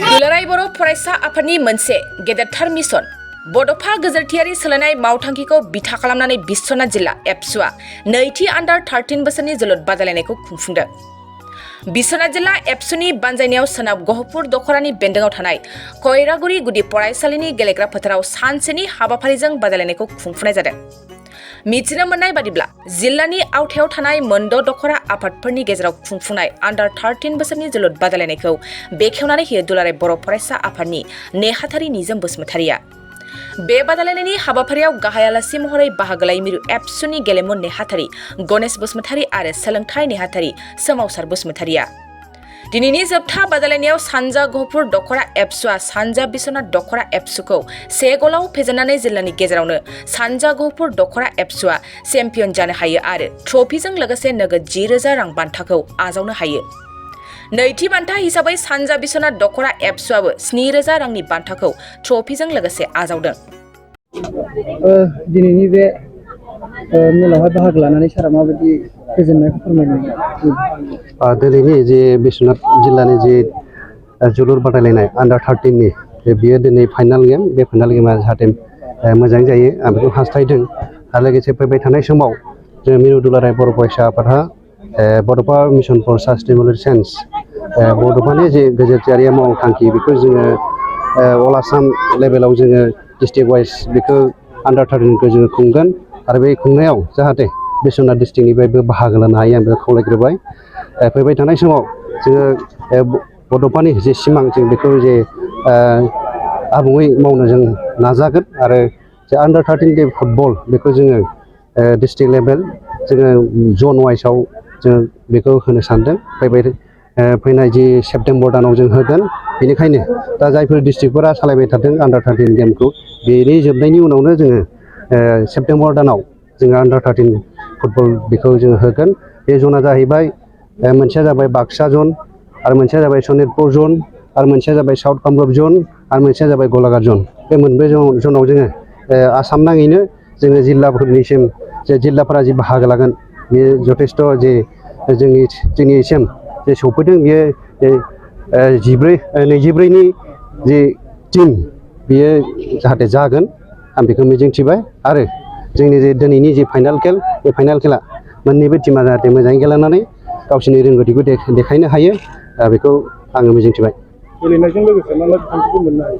दुलाराय बर' फरायसा आफादनि मोनसे गेदेरथार मिशन बड'फा गोजोरथियारि सोलायनाय मावथांखिखौ बिथा खालामनानै बिश्वनाथ जिल्ला एबसुआ नैथि अन्डार-13 बोसोरनि जोलुर बादायलायनायखौ खुंफुंदों। बिश्वनाथ जिल्ला एबसुनि बानजायनायाव सोनाब गहपुर दखरानि बेन्दोंआव थानाय खैरागुरि गुदि फरायसालिनि गेलेग्रा फोथाराव सानसेनि हाबाफारिजों बादायलायनायखौ खुंफुंनाय जादों। मिथिनो मोननाय बादिब्ला जिल्लानि आवथायाव थानाय मोनद' दखरा आफादफोरनि गेजेराव खुंफुंनाय अन्डार-13 बोसोरनि जोलुर बादायलायनायखौ बेखेवनानै होयो दुलाराय बर' फरायसा आफादनि नेहाथारि निजोम बसुमतारिया। बे बादायलायनायनि हाबाफारियाव गाहाय आलासि महरै बाहागो लायो मिरु एबसुनि गेलेमु नेहाथारि गणेश बसुमतारि आरो सोलोंथाइ नेहाथारि सोमावसार बसुमतारिया। दिनैनि जोबथा बादायलायनायाव सानजा गहपुर दखरा एबसुआ सानजा बिश्वनाथ दखरा एबसुखौ 1 गलाव फेजेननानै जिल्लानि गेजेरावनो सानजा गहपुर दखरा एबसुआ चेम्पियन जानो हायो आरो ट्रफिजों लोगोसे नगद 10,000 रां बान्थाखौ आजावनो हायो। नैथि बान्था हिसाबै सानजा बिश्वनाथ दखरा एबसुआबो 7,000 रांनि बान्थाखौ ट्रफिजों लोगोसे आजावदों। दिनैनि बे मेलावहाय बाहागो लानानै सारा माबायदि गोजोननायखौ फोरमायनो दिनैनि जे बिश्वनाथ जिल्लानि जे जोलुर बादायलायनाय अन्डार-13 नि बियो दिनै फाइनाल गेम बे फाइनाल गेमा जाहाथे मोजां जायो आं बेखौ हास्थायदों आरो लोगोसे फैबाय थानाय समाव जों मिरु दुलाराय बर' फरायसा आफादहा बड'फा मिशन फर सास्टेनेबल चेन्ज बड'फानि जे गोजोरथियारि मावथांखि बेखौ जोङो अल आसाम लेभेलाव जोङो डिस्ट्रिक्ट वाइज बेखौ अन्डार-13खौ जोङो खुंगोन आरो बे खुंनायाव जाहाथे बिश्वनाथ डिस्ट्रिक्टनिफ्रायबो बाहागो लानो हायो आं बेखौ खावलायग्रोबाय। फैबाय थानाय समाव जोङो बड'फानि जे सिमां जों बेखौ जे आबुङै मावनो जों नाजागोन आरो जे अन्डार-13 जे फुटबल बेखौ जोङो डिस्ट्रिक्ट लेभेल जोङो जन वाइसआव जों बेखौ होनो सानदों। फैनाय जि सेप्तेम्बर दानाव जों होगोन। बेनिखायनो दा जायफोर डिस्ट्रिक्टफोरा सालायबाय थादों अन्डार-13 गेमखौ बेनि जोबनायनि उनावनो जोङो सेप्तेम्बर दानाव जोङो अन्डार-13 फुटबल बेखौ जोङो होगोन। बे जना जाहैबाय मोनसेया जाबाय बाक्सा जन आरो मोनसेया जाबाय सनितपुर जन आरो मोनसेया जाबाय साउथ कामरुप जन आरो मोनसेया जाबाय गलाघाट जन। बे मोनब्रै जनाव जोङो आसाम नाङैनो जोङो जिल्लाफोरनिसिम जे जिल्लाफोरा जि बाहागो लागोन बे जथेस्थ' जे जोंनिसिम जे सौफैदों बियो 24नि जे टिम बियो जाहाथे जागोन आं बेखौ मिजिंथिबाय आरो जोंनि जे दिनैनि जे फाइनाल खेल बे फाइनाल खेला मोननैबो टिमा जाहाथे मोजाङै गेलेनानै गावसोरनि रोंगौथिखौ देखायनो हायो बेखौ आङो मिजिंथिबाय। गेलेनायजों लोगोसे मा मा बिथांखिखौ मोननो हायो?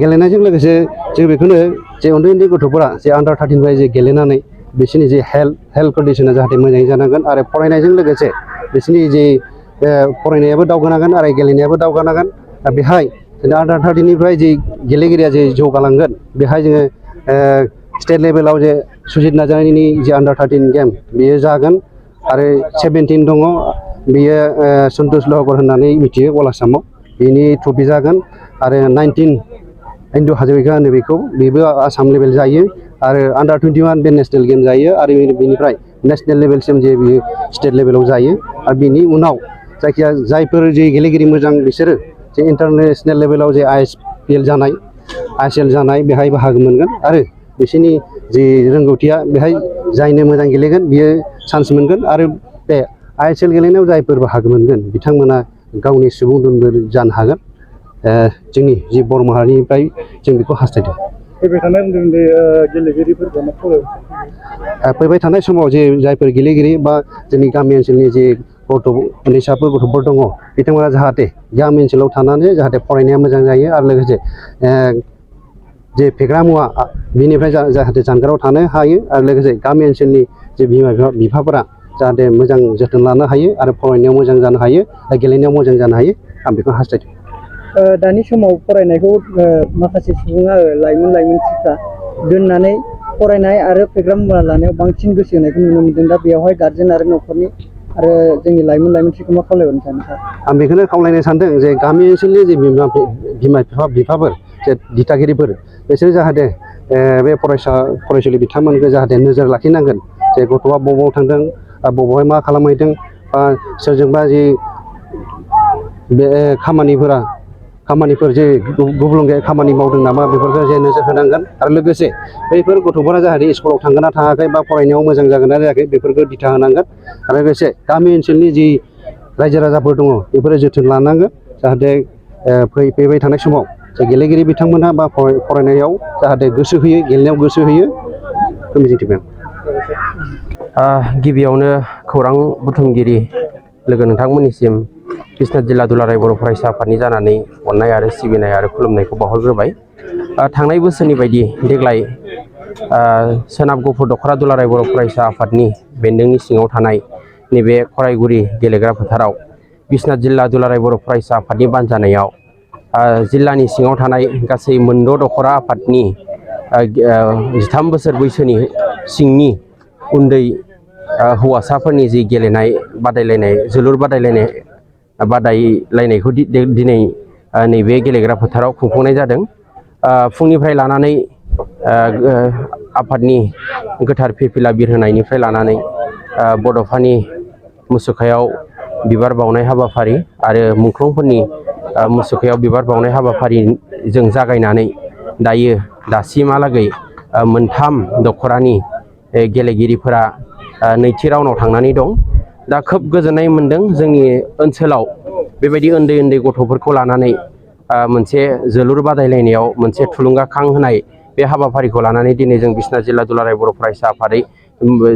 गेलेनायजों लोगोसे जों बेखौनो जे उन्दै उन्दै गथ'फोरा जे अन्डार-13 जे गेलेनानै बिसोरनि जे हेल्थ कन्डिसना जाहाथे मोजाङै जानांगोन आरो फरायनायजों लोगोसे बिसोरनि जे फरायनायाबो दावगानांगोन आरो गेलेनायाबो दावगानांगोन। बेहाय अन्डार-13निफ्राय जे गेलेगिरिया जे जौगालांगोन बेहाय जोङो स्टेट लेभेलाव जे सुजित नार्जारिनि जे अन्डार-13 गेम बेयो जागोन आरो 17 दङ बेयो सन्तोष लहकर होननानै मिथियो अल आसामाव बेनि ट्रफि जागोन आरो 19 इन्दु हाजरिका होनो बेबो आसाम लेभेल जायो आरो अन्डार-21 बे नेसनेल गेम जायो आरो बेनिफ्राय नेसनेल लेभेलसिम जे बियो स्टेट लेभेलाव जायो आरो बिनि उनाव जायखिया जायफोर जे गेलेगिरि मोजां बिसोरो जे इन्टारनेसनेल लेभेलाव जे ISL जानाय बेहाय बाहागो मोनगोन आरो बिसोरनि जि रोंगौथिया बेहाय जायनो मोजां गेलेगोन बियो चान्स मोनगोन आरो बे ISL गेलेनायाव जायफोर बाहागो मोनगोन बिथांमोना गावनि सुबुं दोनबो जानो हागोन। जोंनि जि बर' माहारिनिफ्राय जों बेखौ हास्थायदों। फैबाय थानाय उन्दै उन्दै गेलेगिरिफोरखौ मा खावलायनो? फैबाय थानाय समाव जे जायफोर गेलेगिरि बा जोंनि गामि ओनसोलनि जे उन्दैसाफोर गथ'फोर दङ बिथांमोना जाहाथे गामि ओनसोलाव थानानै जाहाथे फरायनाया मोजां जायो आरो लोगोसे जे फेग्रा मुवा बिनिफ्राय जाहाथे जानगाराव थानो हायो आरो लोगोसे गामि ओनसोलनि जे बिमा बिफाफोरा जाहाथे मोजां जोथोन लानो हायो आरो फरायनायाव मोजां जानो हायो आरो गेलेनायाव मोजां जानो हायो आं बेखौ हास्थायदों। दानि समाव फरायनायखौ माखासे सुबुङा लाइमोनफ्रा दोननानै फरायनाय आरो फेग्रा मुवा लानायाव बांसिन गोसो होनायखौ नुनो मोनदों। दा बेयावहाय गार्जेन आरो न'खरनि आरो जोंनि लाइमोनफोरखौ मा खावलायहरनो सानो सार? आं बेखौनो खावलायनो सानदों जे गामि ओनसोलनि जे बिमा बिफाफोर जे दिथागिरिफोर बिसोर जाहाथे बे फरायसुलि बिथांमोनखौ जाहाथे नोजोर लाखिनांगोन जे गथ'आ बबाव थांदों बबावहाय मा खालामहैदों बा सोरजोंबा जे बे खामानिफोर जे गुबुंले खामानि मावदों नामा बेफोरखौ जे नोजोर होनांगोन आरो लोगोसे बैफोर गथ'फोरा जाहाथे स्कुलाव थांगोन ना थाङाखै बा फरायनायाव मोजां जागोन ना जायाखै बेफोरखौ दिथा होनांगोन आरो लोगोसे गामि ओनसोलनि जि रायजो राजाफोर दङ बेफोरो जोथोन लानांगोन जाहाथे फैबाय थानाय समाव जे गेलेगिरि बिथांमोनहा बा फरायनायाव जाहाथे गोसो होयो गेलेनायाव गोसो होयो बेखौ मिजिंथिबाय गिबियावनो खौरां बुथुमगिरि लोगो नोंथांमोननिसिम बिश्वनाथ जिल्ला दुलाराय बर' फरायसा आफादनि जानानै अननाय आरो सिबिनाय आरो खुलुमनायखौ बावहरग्रोबाय। थांनाय बोसोरनि बायदि देग्लाय सोनाब गुफुर दख'रा दुलाराय बर' फरायसा आफादनि बेन्दोंनि सिङाव थानाय नैबे खरायगुरि गेलेग्रा फोथाराव बिश्वनाथ जिल्ला दुलाराय बर' फरायसा आफादनि बानजायनायाव जिल्लानि सिङाव थानाय गासै मोनद' दख'रा आफादनि 13 बोसोर बैसोनि सिंनि उन्दै हौवासाफोरनि जि गेलेनाय बादायलायनाय जोलुर बादायलायनायखौ दिनै नैबे गेलेग्रा फोथाराव खुंफुंनाय जादों। फुंनिफ्राय लानानै आफादनि गोथार फिरफिला बिरहोनायनिफ्राय लानानै बड'फानि मुसुखायाव बिबार बावनाय हाबाफारि आरो मुंख्लंफोरनि मुसुखायाव बिबार बावनाय हाबाफारिजों जागायनानै दासिमहालागै मोनथाम दख'रानि गेलेगिरिफोरा नैथि राउन्डआव थांनानै दं। दा खोब गोजोननाय मोन्दों जोंनि ओनसोलाव बेबायदि उन्दै उन्दै गथ'फोरखौ लानानै मोनसे जोलुर बादायलायनायाव मोनसे थुलुंगाखां होनाय बे हाबाफारिखौ लानानै दिनै जों बिश्वनाथ जिल्ला दुलाराय बर' फरायसा आफादै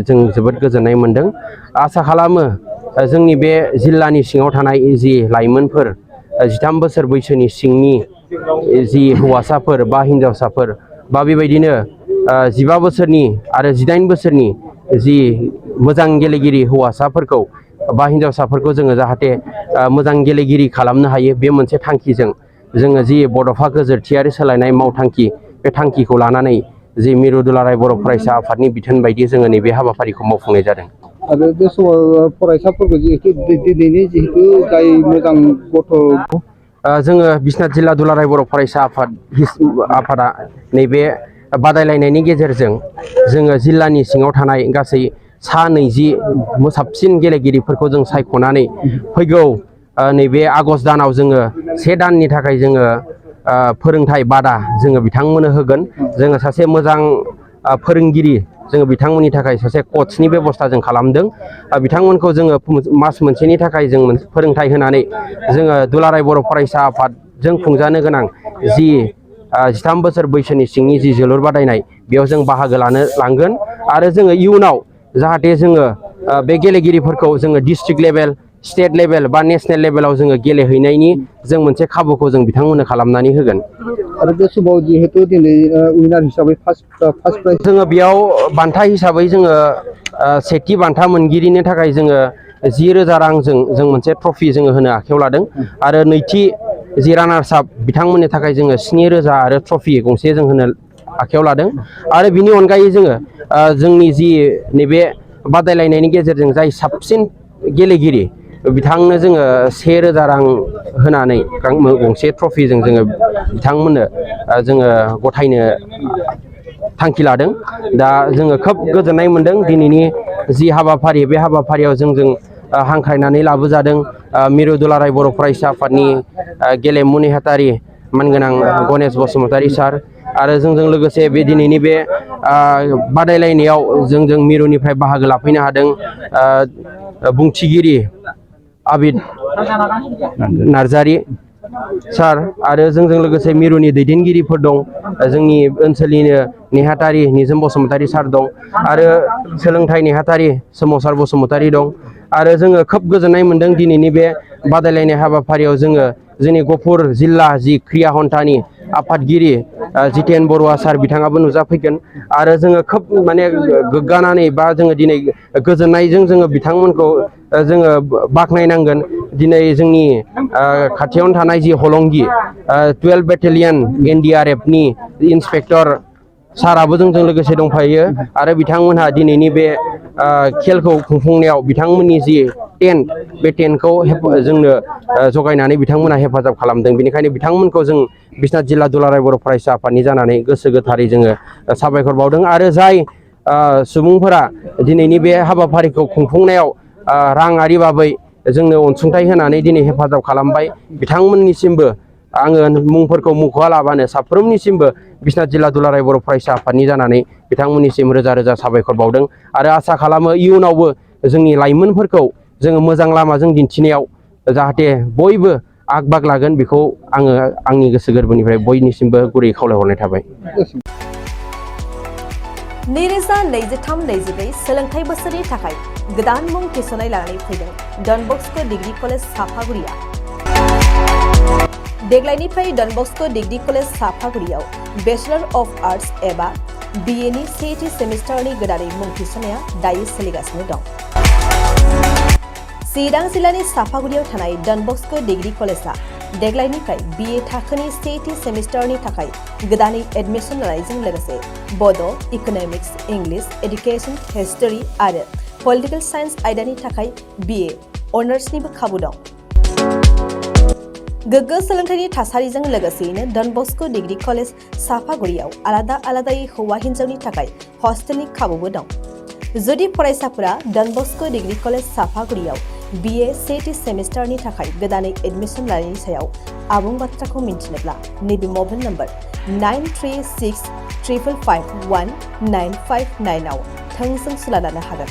जों जोबोद गोजोननाय मोन्दों। आसा खालामो जोंनि बे जिल्लानि सिङाव थानाय जि लाइमोनफोर 13 बोसोर बैसोनि सिंनि जि हौवासाफोर बा हिन्जावसाफोर बा बेबायदिनो 15 बोसोरनि आरो 18 बोसोरनि जि मोजां गेलेगिरि हौवासाफोरखौ बा हिन्जावसाफोरखौ जोङो जाहाथे मोजां गेलेगिरि खालामनो हायो बे मोनसे थांखिजों जोङो जि बड'फा गोजोरथियारि सोलायनाय मावथांखि बे थांखिखौ लानानै जि मिरु दुलाराय बर' फरायसा आफादनि बिथोन बायदि जोङो नैबे हाबाफारिखौ मावफुंनाय जादों। आरो बे समाव फरायसाफोरखौ दिनैनि जिहेतु जाय मोजां गथ' जोङो बिश्वनाथ जिल्ला दुलाराय बर' फरायसा आफादा नैबे बादायलायनायनि गेजेरजों जोङो जिल्लानि सिङाव थानाय गासै सा 20 साबसिन गेलेगिरिफोरखौ जों सायख'नानै फैगौ नैबे आगष्ट दानाव जोङो 1 दाननि थाखाय जोङो फोरोंथाइ बादा जोङो बिथांमोननो होगोन। जोङो सासे मोजां फोरोंगिरि जोङो बिथांमोननि थाखाय सासे कचनि बेब'स्था जों खालामदों। बिथांमोनखौ जोङो मास मोनसेनि थाखाय जों फोरोंथाइ होनानै जोङो दुलाराय बर' फरायसा आफादजों खुंजानो गोनां जि 13 बोसोर बैसोनि सिंनि जि जोलुर बादायनाय बेयाव जों बाहागो लांगोन आरो जोङो इयुनाव जाहाथे जोङो बे गेलेगिरिफोरखौ जोङो डिस्ट्रिक्ट लेभेल स्टेट लेभेल बा नेसनेल लेभेलाव जोङो गेलेहैनायनि जों मोनसे खाबुखौ जों बिथांमोननो खालामनानै होगोन। आरो बे समाव जिहेतु दिनै उइनार हिसाबै फार्स्ट प्राइज जोङो बेयाव बान्था हिसाबै जोङो सेथि बान्था मोनगिरिनि थाखाय जोङो 10,000 रांजों जों मोनसे ट्रफि जोङो होनो आखायाव लादों आरो नैथि जि रानार्स आप बिथांमोननि थाखाय जोङो 7,000 आरो ट्रफि गंसे जों होनो आखायाव लादों आरो बिनि अनगायै जोङो जोंनि जि नैबे बादायलायनायनि गेजेरजों जाय साबसिन गेलेगिरि बिथांनो जोङो 1,000 रां होनानै गंसे ट्रफिजों जोङो बिथांमोननो जोङो गथायनो थांखि लादों। दा जोङो खोब गोजोननाय मोन्दों दिनैनि जि हाबाफारि बे हाबाफारियाव जोंजों हांख्रायनानै लाबोजादों मिरु दुलाराय बर' फरायसा आफादनि गेलेमु नेहाथारि मानगोनां गणेश बसुमतारी सार आरो जोंजों लोगोसे बे दिनैनि बे बादायलायनायाव जोंजों मिरुनिफ्राय बाहागो लाफैनो हादों बुंथिगिरि आबिद नार्जारि सार आरो जोंजों लोगोसे मिरुनि दैदेनगिरिफोर दं। जोंनि ओनसोलनिनो नेहाथारि निजोम बसुमतारी सार दं आरो सोलोंथाइ नेहाथारि सोमावसार बसुमतारी दं आरो जोङो खोब गोजोननाय मोन्दों दिनैनि बे बादायलायनाय हाबाफारियाव जोङो जोंनि गफुर जिल्ला जि क्रिया हन्थानि आफादगिरि जितेन बरुवा सार बिथाङाबो नुजाफैगोन आरो जोङो खोब माने गोग्गानानै बा जोङो दिनै गोजोननायजों जोङो बिथांमोनखौ जोङो बाख्नायनांगोन। दिनै जोंनि खाथियावनो थानाय जि हलंगि 12 बेटेलियन NDRF नि इन्सपेक्टर साराबो जोंजों लोगोसे दंफायो आरो बिथांमोनहा दिनैनि बे खेलखौ खुंफुंनायाव बिथांमोननि जि टेन्ट बे टेन्टखौ जोंनो जगायनानै बिथांमोनहा हेफाजाब खालामदों। बेनिखायनो बिथांमोनखौ जों बिश्वनाथ जिल्ला दुलाराय बर' फरायसा आफादनि जानानै गोसो गोथारै जोङो साबायखर बावदों आरो जाय सुबुंफोरा दिनैनि बे हाबाफारिखौ खुंफुंनायाव राङारि बाबै जोंनो अनसुंथाइ होनानै दिनै हेफाजाब खालामबाय बिथांमोननिसिमबो आङो मुंफोरखौ मुंख'आलाबानो साफ्रोमनिसिमबो बिश्वनाथ जिल्ला दुलाराय बर' फरायसा आफादनि जानानै बिथांमोननिसिम रोजा रोजा साबायखर बावदों आरो आसा खालामो इयुनावबो जोंनि लाइमोनफोरखौ जोङो मोजां लामाजों दिन्थिनायाव जाहाथे बयबो आग बाग लागोन बेखौ आङो आंनि गोसो गोरबोनिफ्राय बयनिसिमबो गुरै खावलायहरनाय थाबाय। 2023-24 सोलोंथाइ बोसोरनि थाखाय गोदान मुं थिसननाय लानानै फैदों डन बस्क' डिग्री कलेज साफागुरिया। देग्लायनिफ्राय डन बस्क' डिग्री कलेज साफागुरियाव बेचलर अफ आर्ट्स एबा BA नि सेथि सेमिस्टारनि गोदानै मुं थिसननाया दायो सोलिगासिनो दं। चिरां जिल्लानि साफागुरियाव थानाय डन बस्क' डिग्री कलेजआ देग्लायनिफ्राय BA थाखोनि सेथि सेमिस्टारनि थाखाय गोदानै एडमिशन लानायजों लोगोसे बड', इक'नमिक्स, इंलिश, एडुकेशन, हिस्टरी आरो पलिटिकल साइन्स आयदानि थाखाय BA अनार्सनिबो खाबु दं। गोग्गो सोलोंथाइनि थासारिजों लोगोसेयैनो डन बस्क' डिग्री कलेज साफागुरियाव आलादा आलादायै हौवा हिन्जावनि थाखाय हस्टेलनि खाबुबो दं। जुदि फरायसाफोरा डन बस्क' डिग्री कलेज साफागुरियाव BA सेथि सेमिस्टारनि थाखाय गोदानै एडमिशन लानायनि सायाव आबुं बाथ्राखौ मिन्थिनोब्ला नैबे मबाइल नम्बर 9365551959 आव थोंजों सुला लानो हागोन।